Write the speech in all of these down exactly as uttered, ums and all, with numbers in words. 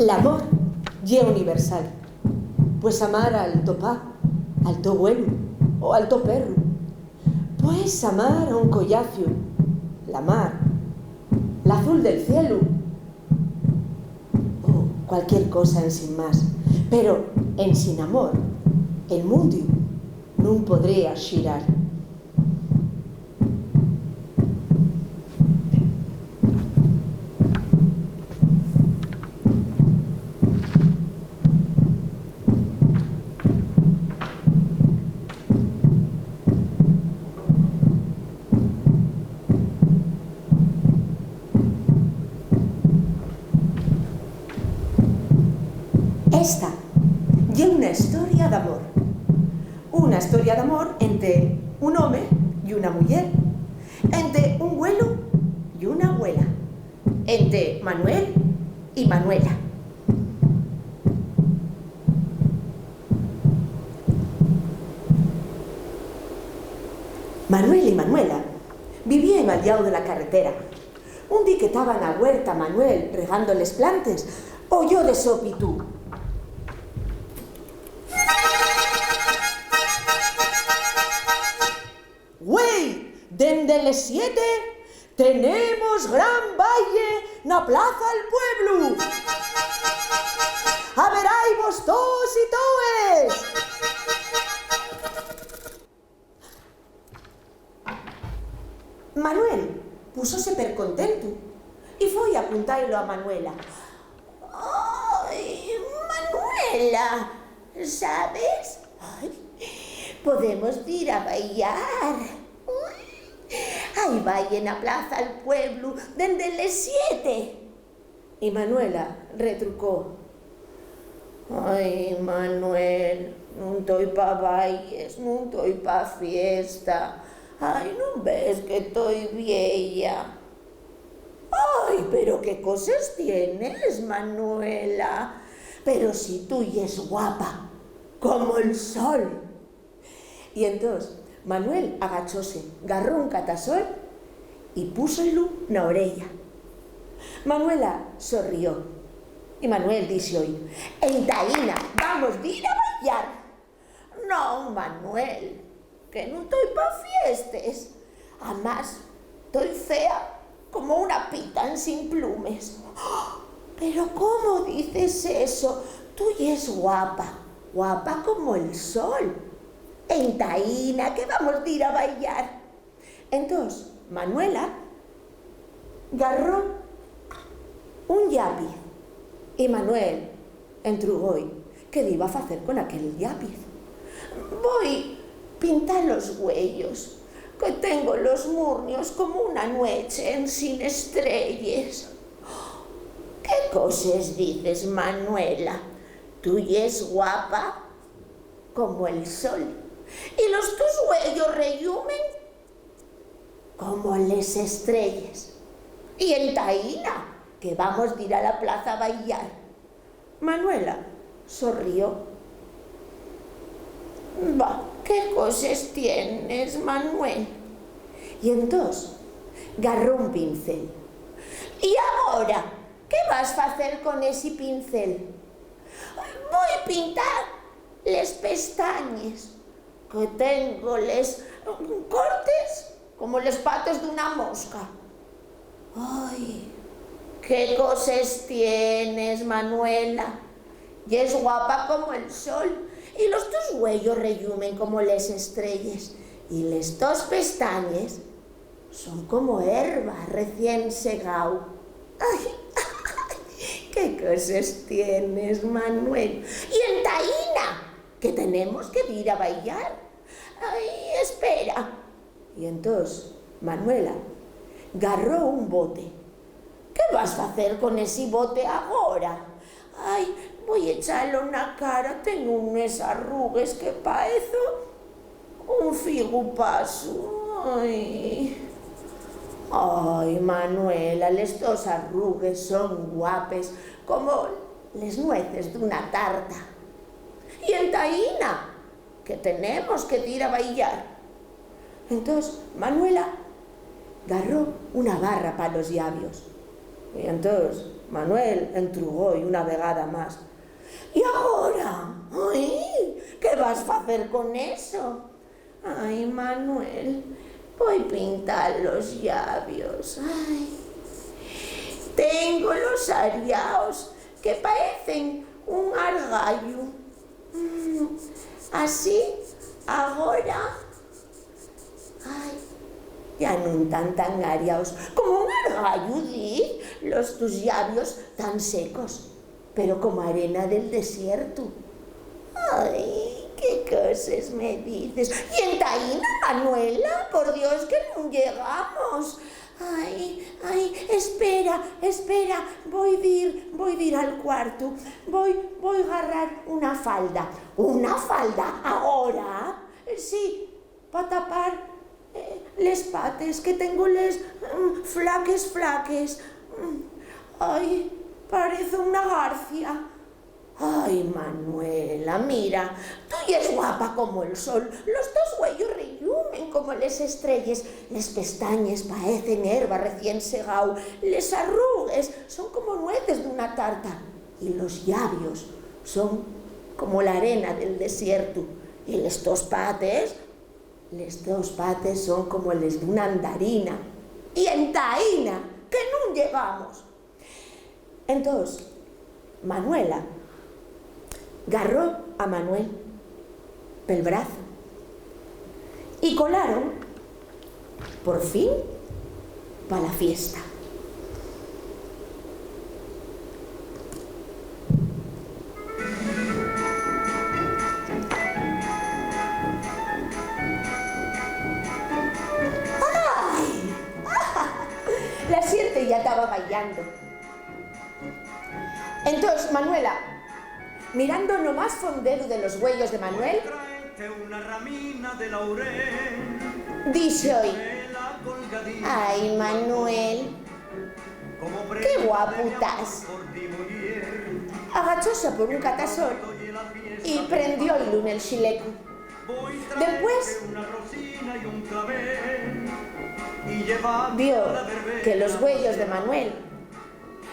L'amor ye universal. Pues amar al to pá, al to güelu o al to perru. Pues amar a un collaciu, la mar, l'azul del cielu o cualquier cosa ensin más. Pero ensin amor, el mundiu nun podría xirar. Esta ye una historia d'amor. Una historia d'amor ente un home y una muyer, ente un güelu y una güela, ente Manuel y Manuela. Manuel y Manuela vivíen al llau de la carretera. Un dí que taba na güerta Manuel regando les plantes, oyó de sópitu: "Güei, dende les siete tenemos gran baille na plaza del pueblu. Averaivos toos y toes." Manuel púsose percontentu y foi a cuntalo a Manuela. "Ai, Manuela, ¿sabes? Ai, podemos dir a bailar. Ui, hai baille na plaza del pueblu dende les siete." Y Manuela retrucó: "Ai, Manuel, nun toi pa bailes, nun toi pa fiesta. Ai, ¿nun ves que toi vieya?" "Ai, pero qué coses tienes, Manuela. Pero si tu yes guapa como el sol." Y entós Manuel agachóse, garró un catasol y púsolu na oreya. Manuela sorrió. Y Manuel díxo-y: "Entaína, vamos dir a bailar." "Non, Manuel, que nun toi pa fiestes. Amás, toi fea como una pita ensin plumes." "Pero ¿cómo dices eso? Tu yes guapa, guapa como el sol. Entaína, que vamos dir a bailar." Entós Manuela garró un llapiz y Manuel entrugó-y qué diba facer con aquel llapiz. "Voi pintar los güeyos, que tengo los murnios como una nueche ensin estrelles." "¿Qué coses dices, Manuela? Tu yes guapa como el sol. Y los tos güeyos rellumen como les estrelles. Y entaína, que vamos dir a la plaza a bailar." Manuela sorrió. "Bah, qué coses tienes, Manuel." Y entós garró un pincel. "¿Y agora qué vas facer con esi pincel?" "Voi pintar les pestañes, que tengo les cortes como les pates d'una mosca." "Ai, qué coses tienes, Manuela. Yes guapa como el sol, y los tos güeyos rellumen como les estrelles, y les tos pestañes son como herba recién segao." "Ai, qué coses tienes, Manuel. Y entaína, que tenemos que dir a bailar." "Ai, espera." Y entós Manuela garró un bote. "¿Qué vas facer con esi bote agora?" "Ai, voi echalo na cara, tengo unes arrugues que paezo un figu pasu. Ai." "Ai, Manuela, les tos arrugues son guapes como les nueces d'una tarta. Y entaína, que tenemos que dir a bailar." Entós Manuela garró una barra pa los llabios. Y entós Manuel entrugó-y una vegada más. "¿Y agora? Ai, ¿qué vas facer con eso?" "Ai, Manuel, voi pintar los llabios. Ai, tengo los ariaos que paecen un argallu. Mm, así, agora, ai, ya nun tán tan ariaos como un argallu, di, los tus llabios tan secos, pero como arena del desiertu." "Ai, qué coses me dices. Y entaína, Manuela, por Dios, que nun llegamos. Ai, ai, espera, espera, voi dir, voi dir al cuartu. Voi, voi garrar una falda." "¿Una falda? ¿Agora?" "Sí, pa tapar, eh, les pates, que tengo les, mm, flaques, flaques. Mm, ai, parezo una garcia." "Ai, Manuela, mira, tu yes guapa como el sol, los tos güeyos rellumen como les estrelles, les pestañes paecen herba recién segao, les arrugues son como nueces d'una tarta, y los llabios son como la arena del desiertu, y les tos pates, les tos pates son como les d'una andarina. Y entaína, que nun llegamos." Entós, Manuela garró a Manuel pel brazu y colaron, por fin, pa la fiesta. ¡Ai! La xente ya taba bailando. Entós, Manuela, mirando no más fonderu de los güeyos de Manuel, díxo-y: "Ai, Manuel, qué guapu tas." Agachóse por un catasol y prendió-lu nel xilecu. Dempués, vio que los güeyos de Manuel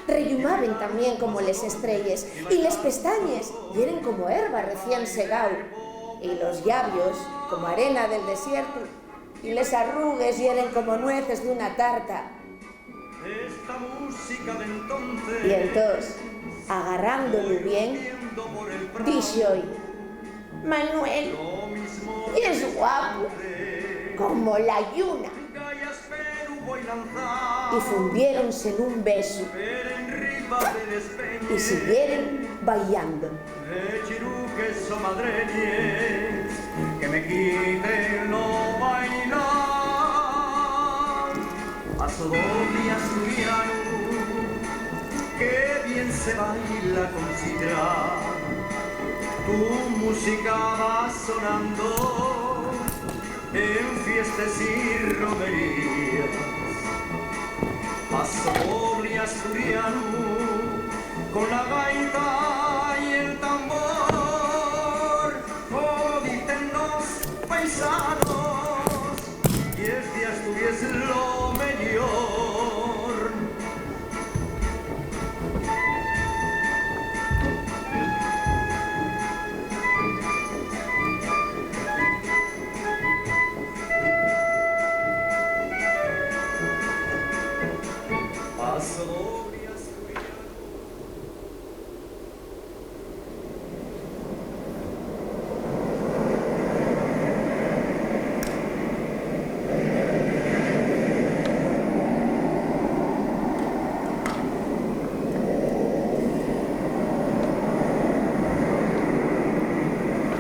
rellumaben tamién como les estrelles, y les pestañes yeren como herba recién segao, y los llabios como arena del desiertu, y les arrugues yeren como nueces d'una tarta. Y entós, agarrándolu bien, díxo-y: "Manuel, yes guapu como la lluna." Y fundiéronse nun besu y siguieren bailando. Que me quiten lo bailao. Paso doble asturiano, qué bien se baila con sidra. Tu música va sonando en fiestes y romerías. Paso doble asturiano, con la gaita y el tambor, como dicen los paisanos, y este Asturias lo mejor.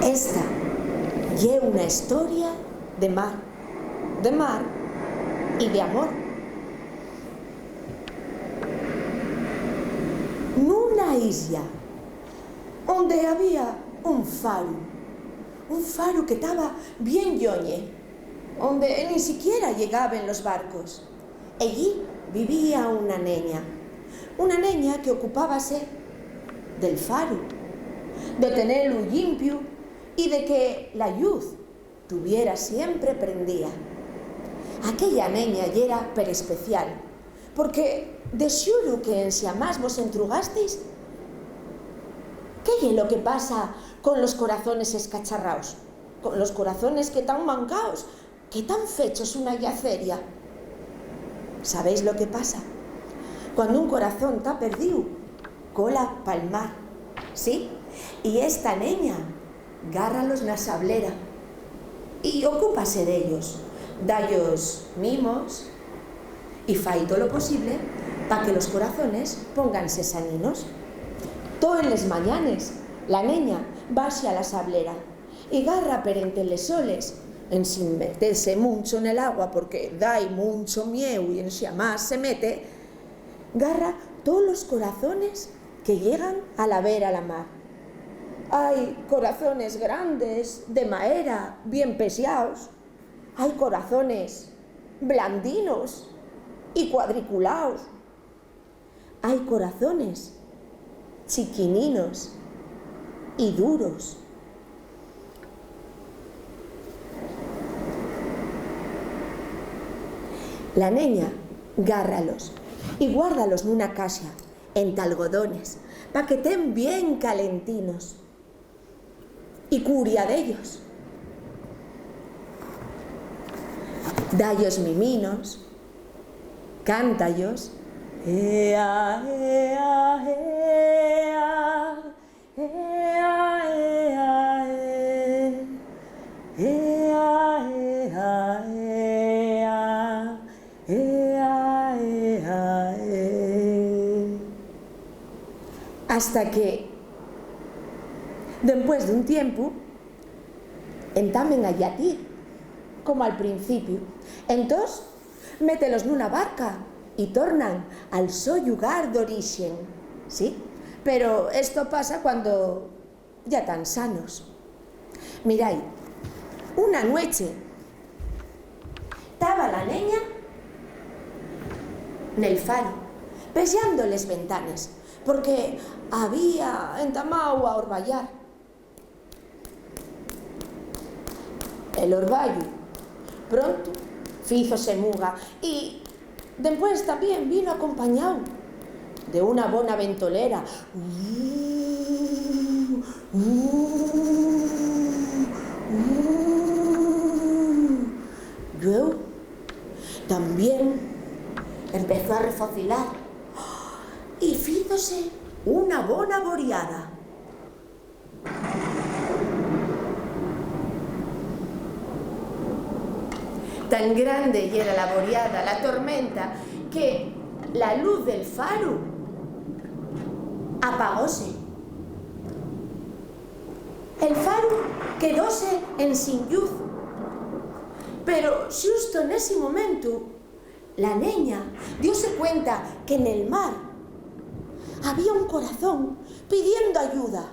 Esta ye una historia de mar, de mar y de amor. Nuna islla, onde había un faru, un faru que taba bien lloñe, onde ni siquiera llegaben los barcos. Ellí vivía una neña, una neña que ocupábase del faru, de tenelu llimpiu y de que la lluz tuviera siempre prendía. Aquella neña yera perespecial, Porque de xuru que ensin más vos entrugasteis. ¿Qué ye lo que pasa con los corazones escacharraos? Con los corazones que tán mancaos, que tán fechos una llaceria. ¿Sabéis lo que pasa? Cuando un corazón ta perdíu, cola pal mar, ¿sí? Y esta neña gárralos na sablera y ocúpase d'ellos, da-yos mimos y fai tolo posible pa que los corazones pónganse saninos. Toes les mañanes, la neña baxa a la sablera y garra per ente les oles, ensin metese muncho nel agua, porque da-y muncho mieu y ensin más se mete, garra tolos corazones que llegan a la vera la mar. Hai corazones grandes, de maera, bien pexaos. Hai corazones blandinos y cuadriculaos. Hai corazones chiquininos y duros. La neña gárralos y guárdalos nuna caxa ente algodones, pa que tean bien calentinos. Y curia d'ellos. Da-yos miminos, cánta-yos. Ea, ea, ea, ea, ea, ea, e. Ea, ea, ea, ea, e. Hasta que, dempués d'un tiempu, entamen a llatir, como al principiu. Entós, mételos nuna barca y tornan al so llugar d'orixen, ¿sí? Pero esto pasa cuando ya tán sanos. Mirai, una nueche taba la neña nel faru, pexando les ventanes, porque había entamao a orbayar. El orbayu pronto fízose muga y dempués tamién vino acompañáu de una bona ventolera. Llueu tamién empezó a refocilar y fízose una bona boriada. Tan grande yera la boriada, la tormenta, que la luz del faru apagóse. El faru quedóse ensin lluz. Pero xusto nesi momentu, la neña dióse cuenta que nel mar había un corazón pidiendo ayuda.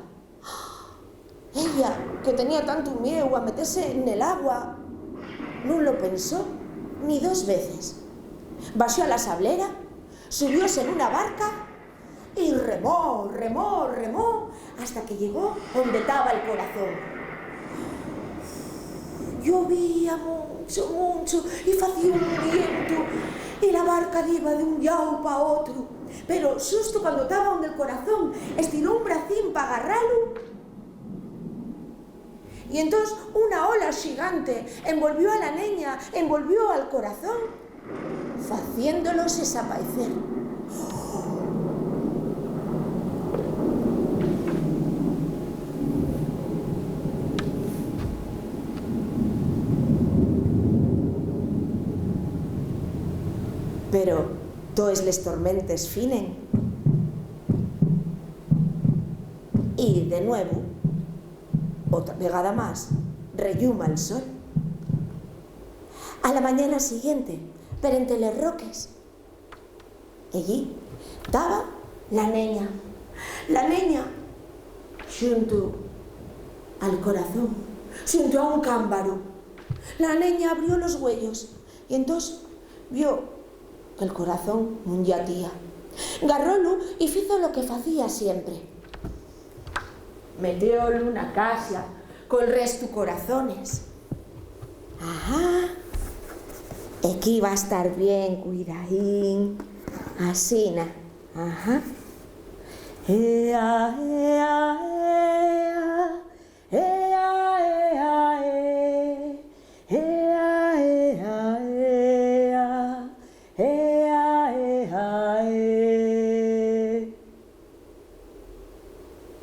Ella, que tenía tantu mieu a metese nel agua, nun lo pensó ni dos veces. Baxó a la sablera, subióse nuna barca y remó, remó, remó, hasta que llegó onde taba el corazón. Llovía muncho, muncho, y facía un vientu, y la barca diba d'un llau pa otru. Pero xusto cuando taba onde'l corazón, estiró un bracín pa garralu, y entós una ola xigante envolvió a la neña, envolvió al corazón, faciéndolos esapaecer. Pero toes les tormentes finen, y de nuevu, otra vegada más, relluma'l sol. A la mañana siguiente, per ente les roques, ellí taba la neña. La neña, xunto al corazón, xunto a un cámbaru. La neña abrió los güeyos y entós vio que'l corazón nun llatía. Garrólu y fizo lo que facía siempre. Metiólu na caxa col restu corazones. Ajá. Equí va estar bien, cuidaín. Asina, ajá. Ea, ea, ea, ea, ea, e. Ea, ea, ea, ea, ea, e.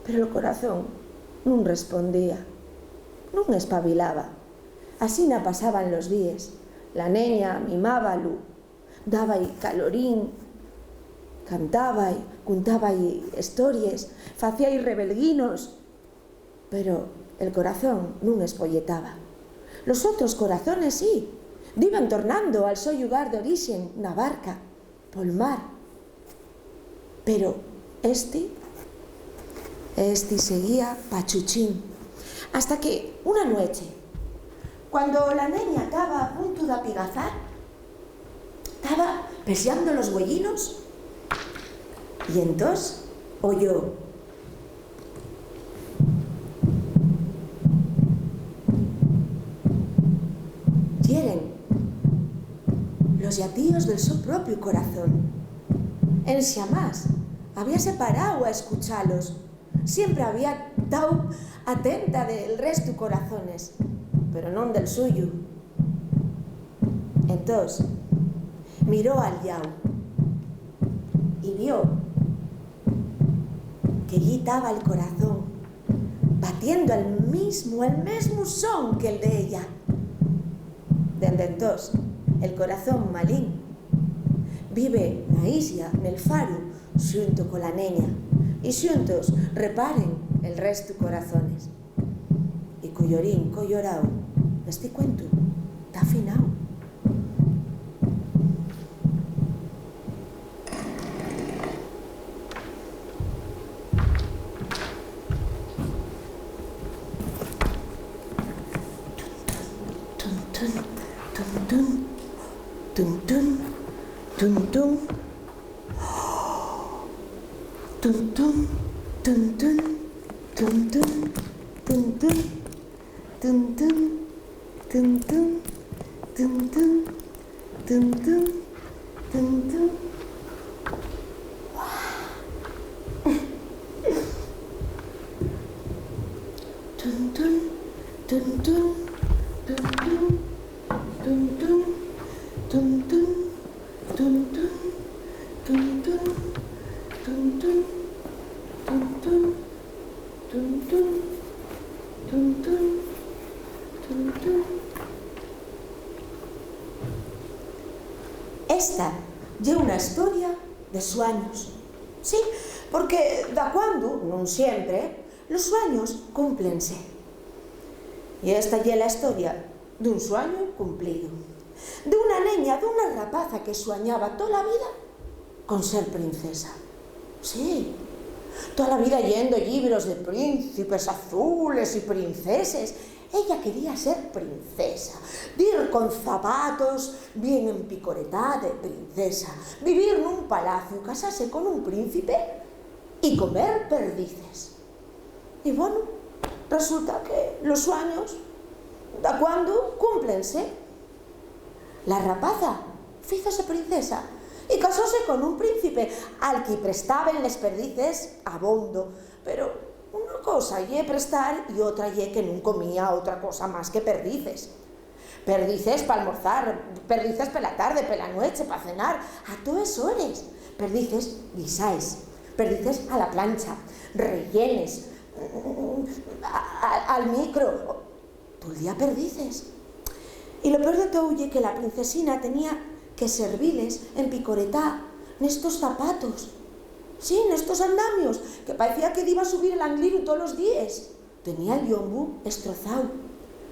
Pero el corazón nun respondía, nun espabilaba. Asina pasaban los díes. La neña mimábalu, dába-y calorín, cantaba-y, cuntaba-y hestories, facía-y rebelguinos. Pero el corazón nun espolletaba. Los otros corazones sí, diban tornando al so llugar d'orixen na barca, pol mar. Pero esti, esti seguía pachuchín. Hasta que, una nueche, cuando la neña taba a puntu d'apigazar, taba pexando los güeyinos y entós oyó. Yeren los llatíos del so propiu corazón. Enxamás habíase parao a escuchalos. Siempre había tao atenta del restu corazones, pero non del suyu. Entós, miró al llau y vio que allí taba el corazón, batiendo al mismu, al mesmu son que el de ella. Dende entós, el corazón malín vive na islla, nel faru, xunto cola neña, y xuntos reparen el restu corazones. Y collorín collorao, esti cuentu ta finao. Tun, tun, tun, tun, tun, tun, tun. Tun, tun, tun, tun, tun, tun, tun, tun, tun, tun, tun, tun, tun, tun, tun, tun, tun, tun. Tun, tun, tun, tun, tun, tun, tun, tun, tun, tun. Tun, tun, tun, tun, tun, tun, tun, tun, tun, tun, tun, tun, tun, tun. Esta ye una historia de suaños. Sí, porque dacuando, non siempre, los suaños cúmplense. Y esta ye la historia d'un suañu cumplíu. D'una neña, d'una rapaza que suañaba tola vida con ser princesa. Sí, tola vida lleendo llibros de príncipes azules y princeses. Ella quería ser princesa, dir con zapatos bien empicoretá de princesa, vivir nun palaciu, casase con un príncipe y comer perdices. Y, bueno, resulta que los suaños, dacuando, cúmplense. La rapaza fízose princesa y casóse con un príncipe al que prestaben les perdices abondo. Pero una cosa ye prestar y otra ye que nun comía otra cosa más que perdices. Perdices p'almorzar, perdices pela tarde, pela nueche, pa cenar, a toes hores. Perdices guisaes, perdices a la plancha, rellenes, a, a, al micro, tol día perdices. Y lo peor de tou ye que la princesina tenía que serviles empicoretá nestos zapatos. Sí, nestos andamios, que paecía que diba subir el angliru tolos díes. Tenía el llombu estrozao.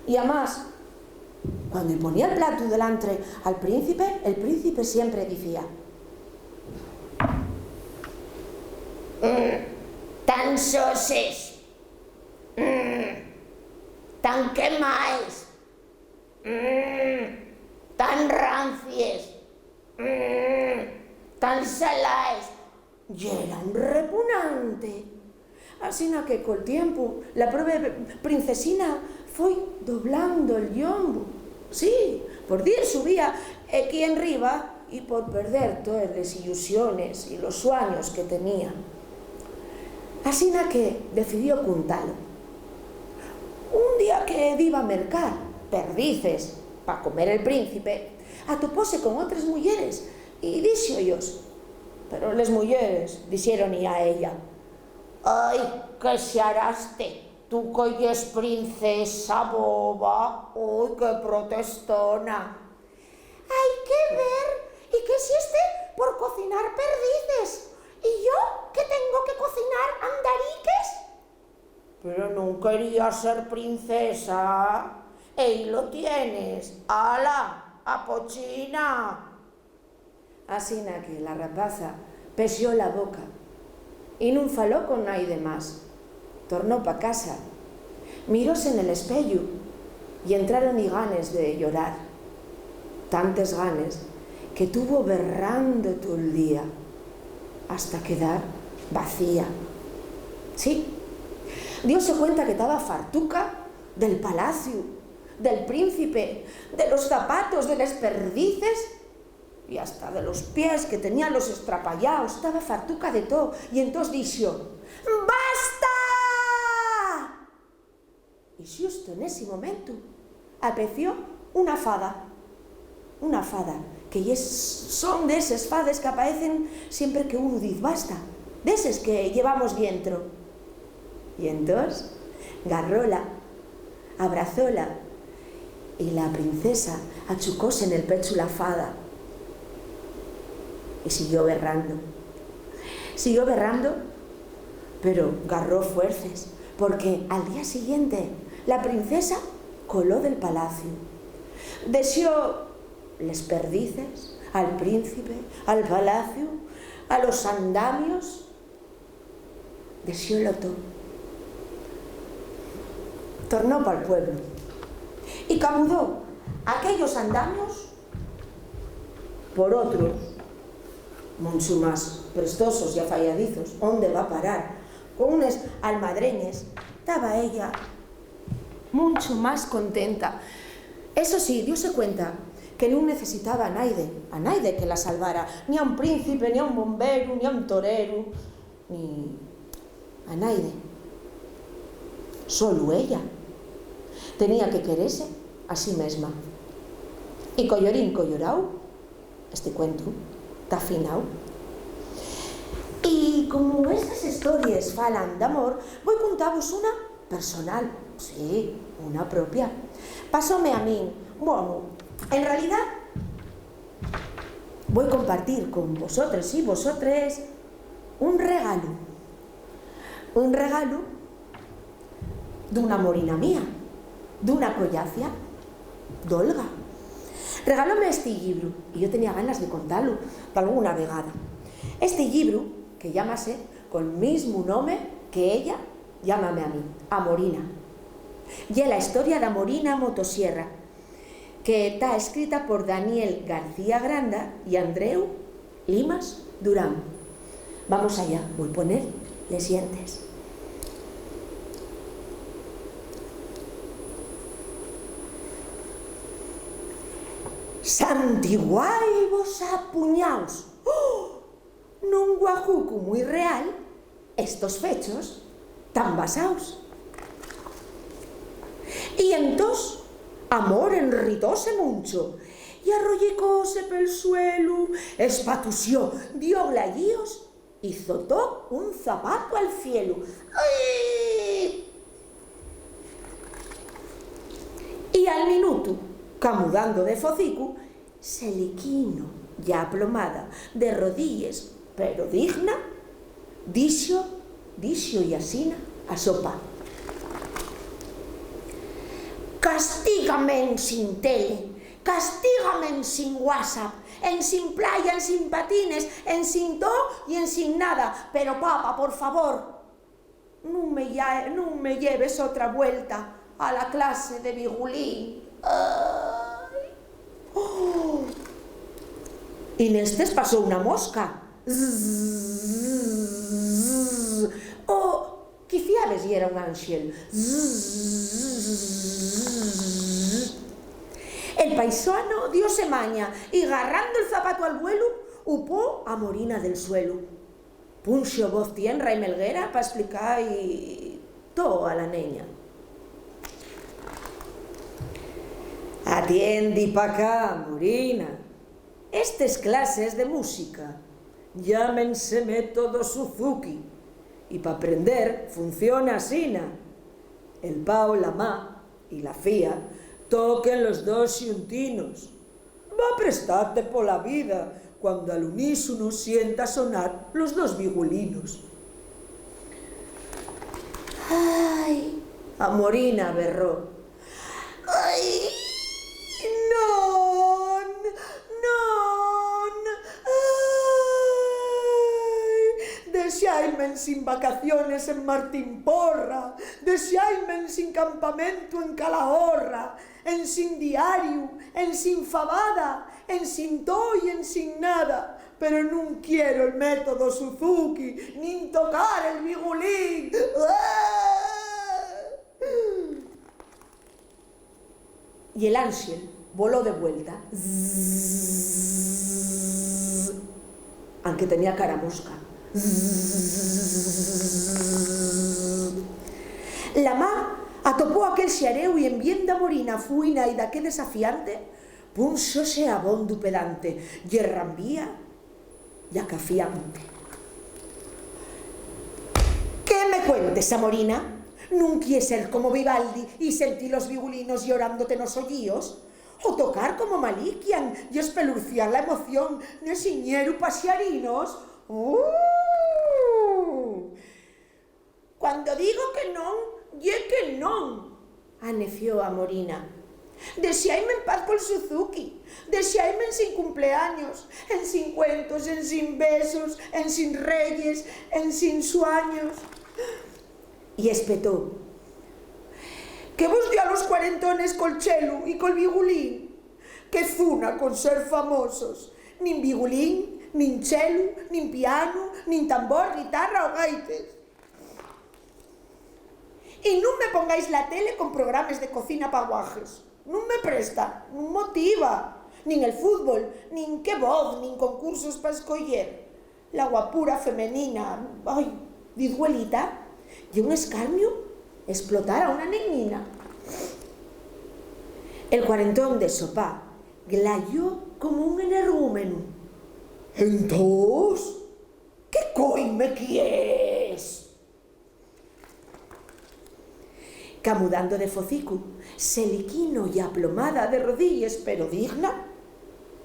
Y amás, cuando-y ponía el platu delantre al príncipe, el príncipe siempre dicía: "Mm, tan soses, mm, tan quemaes, mm, tan rancies, mm, tan salaes". Yera un repugnante. Asina que col tiempu, la probe princesina foi doblando'l llombu. Sí, por dir subía, equí enriba, y por perder toes les illusiones y los suaños que tenía. Asina que decidió cuntalo. Un día que diba a mercar perdices pa comer el príncipe, atopóse con otres muyeres y díxo-yos, pero les muyeres dixéron-y a ella: "Ai, que xaraste, tu que yes princesa boba, ui, que protestona. Hai que ver, ¿y qué hiciste por cocinar perdices? ¿Y yo que tengo que cocinar andariques?" "Pero nun quería ser princesa, ehí lo tienes, ala, a pochina." Asina que la rapaza pexó la boca y nun faló con naide más. Tornó pa casa, miróse nel espeyu y entráron-y ganes de llorar. Tantes ganes que tuvo berrando tol día, hasta quedar vacía. Sí, dióse cuenta que taba fartuca del palaciu, del príncipe, de los zapatos, de les perdices y hasta de los pies que tenía los estrapayaos. Taba fartuca de too, y entós dixo: "¡Basta!" Y xusto nesi momentu apeció una fada. Una fada, que ye, son d'eses fades qu'apaecen siempre que unu diz basta, d'eses que llevamos dientro. Y entós garróla, abrazóla, y la princesa achucóse nel pechu la fada y siguió berrando. Siguió berrando, pero garró fuerces, porque al día siguiente la princesa coló del palaciu. Dexó les perdices al príncipe, al palaciu, a los andamios. Dexólo too. Tornó pal pueblu y camudó aquellos andamios por otros, muncho más prestosos y afayadizos. ¿Ónde va parar? Con unes almadreñes taba ella muncho más contenta. Eso sí, dióse cuenta que nun necesitaba a naide, a naide que la salvara, ni a un príncipe, ni a un bomberu, ni a un toreru, ni a naide. Solu ella tenía que querese a sí mesma. Y, collorín colloráu, esti cuentu ta fináu. Y como estes hestories falan d'amor, voi contavos una personal, sí, una propia. Pasóme a min, bueno, en realidá, voi compartir con vosotres y vosotres un regalu. Un regalu d'una amorina mía, d'una collacia, d'Olga. Regalóme esti llibru y yo tenía ganas de contalu dalguna vegada. Esti llibru, que llámase col mismu nome que ella, llámame a min, Amorina. Ye la historia d'Amorina Motosierra, que ta escrita por Daniel García Granda y Andreu Limas Durán. Vamos allá, voi poner les llientes. Santiguaivos a puñaos. ¡Oh! Nun guajucu mui real estos fechos tan basaos. Y entós, Amor enritóse muncho y arroyicóse pel suelu, espatuxó, dio glallíos y zotó un zapatu al cielu. ¡Ai! Y al minutu, camudando de focicu, Seliquino, ya aplomada, de rodilles, pero digna, dixo, dixo-y asina a so pa: "Castígame ensin tele, castígame ensin WhatsApp, ensin playa, ensin patines, ensin too y ensin nada, pero, papa, por favor, nun me lla-, nun me lleves otra vuelta a la clase de bigulín". Ai. Oh. Y nestes pasó una mosca. Zzz. O quiciabes yera un ánxel. Zzz. El paisano dióse maña y, garrando el zapatu al vuelu, upó a Morina del suelu. Punxo voz tienra y melguera pa esplica-y too a la neña. Atiendi pa acá, Morina. Estes clases de música llámense método Suzuki, y pa aprender funciona asina. El pau, la ma y la fía toquen los dos xuntinos. Va prestate pola vida cuando al unísono sienta sonar los dos bigulinos. Ai, a Morina berró. Ai, non, non, ai. Dexáime ensin vacaciones en Martín Porra, dexáime ensin campamentu en Calahorra, ensin diariu, ensin fabada, ensin to y ensin nada, pero nun quiero el método Suzuki, nin tocar el bigulín. Y el ánxel voló de vuelta. Zzzz. Anque tenía cara mosca. Zzzz. La ma atopó aquel xaréu y, en bien d'amorina fuina y daqué desafiante, punxóse abondu pedante, yerrambía ya cafiante. ¿Qué me cuentes, amorina? ¿Nun quies ser como Vivaldi y sentir los bigulinos llorándote nos ollíos? ¿O tocar como Malikian y espelurciar la emoción n'exiñeru paxarinos? ¡Uh! Cuando digo que non, ye que non, aneció a Morina. Dexáime en paz col Suzuki, dexáime ensin cumpleaños, ensin cuentos, ensin besos, ensin reyes, ensin suaños. Y espetó. ¿Qué vos dio a los cuarentones col chelu y col bigulín? ¿Qué zuna con ser famosos? Nin bigulín, nin chelu, nin pianu, nin tambor, guitarra o gaites. Y nun me pongáis la tele con programes de cocina pa guajes. Nun me presta, nun motiva. Nin el fútbol, nin Qué voz, nin concursos pa escoyer. La guapura femenina, ai, diz güelita, ye un escarmiu esplotar a una neñina. El cuarentón de Sopá glayó como un energúmenu. Entós, ¿qué coi me quies? Camudando de focicu, seliquino y aplomada de rodilles, pero digna,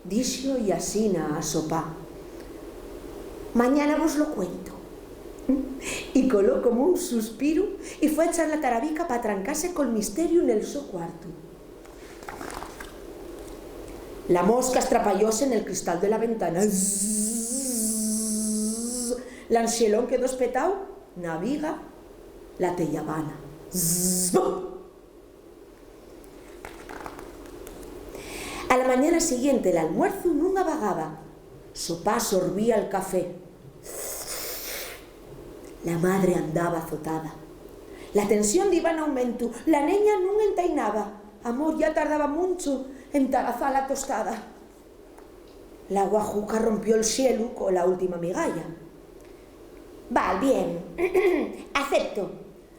dixo-y asina a Sopá: "Mañana vos lo cuento". Y coló como un suspiru y fue a echar la tarabica pa trancase col misteriu nel so cuartu. La mosca estrapayóse nel cristal de la ventana. Zzz. L'anxelón quedó espetao na viga la teyabana. Zzz. A la mañana siguiente l'almuerzu nun abagaba. Sopá sorbía'l café. La madre andaba azotada. La tensión diba n'aumentu. La neña nun entainaba. Amor, ya tardaba muncho en tarazar la tostada. La guajuca rompió'l xelu cola última migalla. Val, bien. Acepto.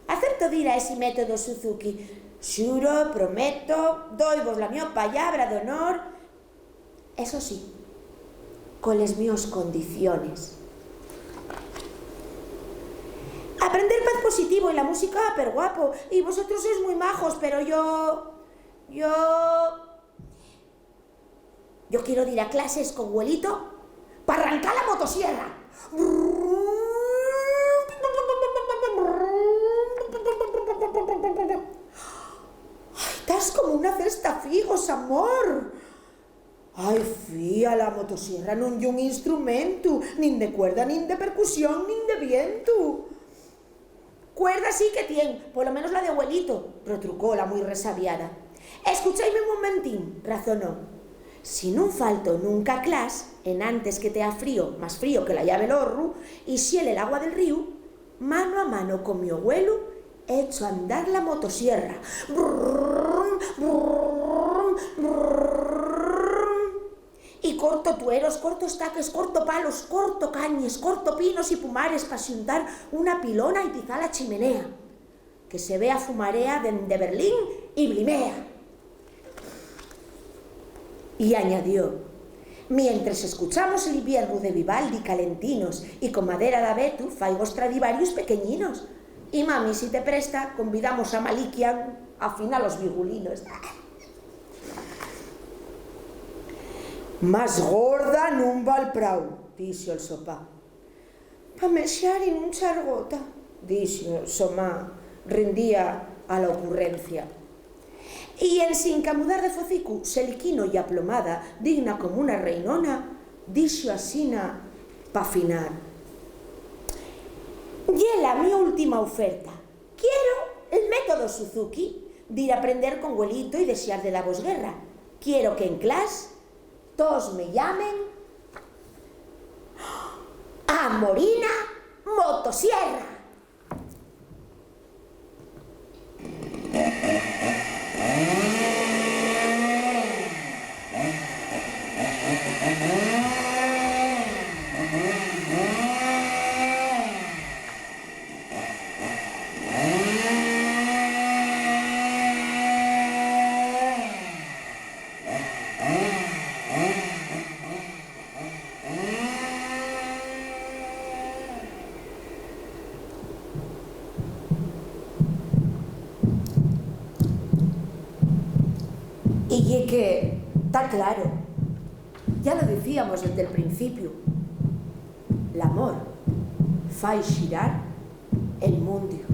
Acepto dir a esi método Suzuki. Xuro, prometo, dóivos la mio pallabra d'honor. Eso sí, coles mios condiciones. Aprender paz positivo y la música, perguapo, y vosotros sois mui majos, pero yo, yo, yo quiero dir a clases con güelito pa arrancar la motosierra. Ai, tas como una cesta figos, amor. Ai, fía, la motosierra nun ye un instrumentu, nin de cuerda, nin de percusión, nin de vientu. Cuerda sí que tien, polo menos la de güelito, retrucó la mui resabiada. Escuchaime un momentín, razonó. Si nun falto nunca a clas, enantes que tea frío, más frío que la llave l'horru, y xele l'agua del ríu, mano a mano con mio güelu, echo a andar la motosierra. Brrrr, brrrr, brrrr. Y corto tueros, corto estaques, corto palos, corto cañes, corto pinos y pumares pa xuntar una pilona y tizar la chimenea, que se vea fumarea dende Berlín y Blimea. Y añadió: "Mientres escuchamos el Iviernu de Vivaldi calentinos y con madera d'abetu, faigo Stradivarius pequeñinos. Y mami, si te presta, convidamos a Malikian a afinar los viulinos." "Más gorda nun val prau", dixo'l so pá. "Pa mexar y nun char gota", dixo so ma, rendía a la ocurrencia. Y ensin camudar de focicu, seliquino y aplomada, digna como una reinona, dixo asina pa finar: "Ye la mi última oferta. Quiero el método Suzuki, dir aprender con güelito y dexar de davos guerra. Quiero que en clas tos me llamen a Morina Motosierra". Y ye que, ta claro, ya lo dicíamos desde el principiu, l'amor fai xirar el mundiu.